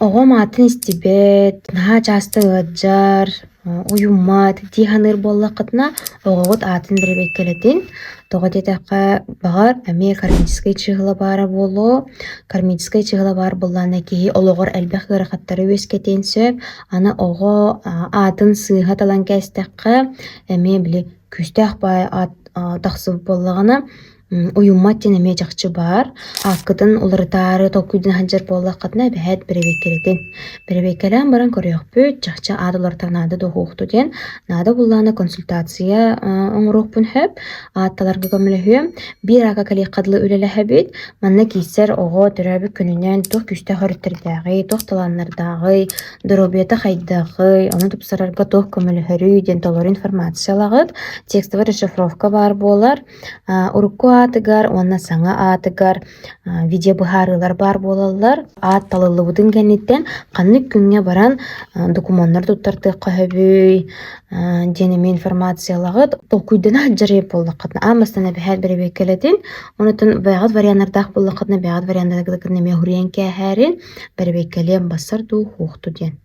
Оҕом аатын истибэт, наһаа чааста ыалдьар, уйуммат дии саныыр буоллаххытына, оҕоҕут аатын бэрэбиэркэлэтин. Тоҕо диэтэххэ, баҕар, эмиэ кармическай чыыһыла баара буолуо. Кармическай чыыһыла баар буоллаҕына киһи олоҕор элбэх ыарахаттары үөскэтиэн сөп. Аны оҕо аатын сыыһа талан кээстэххэ, эмиэ били күүстээх баай аат тахсыбыт буоллаҕына, Уйуммат диэн эмиэ чахчы баар. Ааккытын уларытаары толкуйдана сылдьар буоллаххытына, эбэһээт бэрэбиэркэлэтин. Бэрэбиэркэлээн баран көрүөхпүт, чахчы аат уларытар наада дуо суохтуу диэн. Наада буллаҕына консультация оҥоруохпун сөп. Аатталарга көмөлөһүөм. Биир аакка кэлиэххэ дылы үлэлэһэбит. Манна киирсэр оҕо төрөөбүт күнүнэн туох күүстээх өрүттэрдээҕий, туох талааннардааҕый, доруобуйата хайдаҕый, ону тупсарарга туох көмөлөһөрүй диэн толору информация ылаҕыт. Текстовай расшифровка баар буолар. Урукку аатыгар уонна саҥа аатыгар видеобыһаарыылар баар буолаллар. Аат талыллыбытын кэнниттэн ханнык күҥҥэ баран докумуоннары туттартыахха сөбүй диэн эмиэ информациялаҕыт. Толкуйдана сылдьар буоллаххытына, аан бастаан эбэһээт бэрэбиэркэлэтин, онтон бэйэҕит варианнардаах буоллаххытына, бэйэҕит варианнаргытын эмиэ суруйан кээһээрин, бэрэбиэркэлиэн бассар дуу, суохтуу диэн.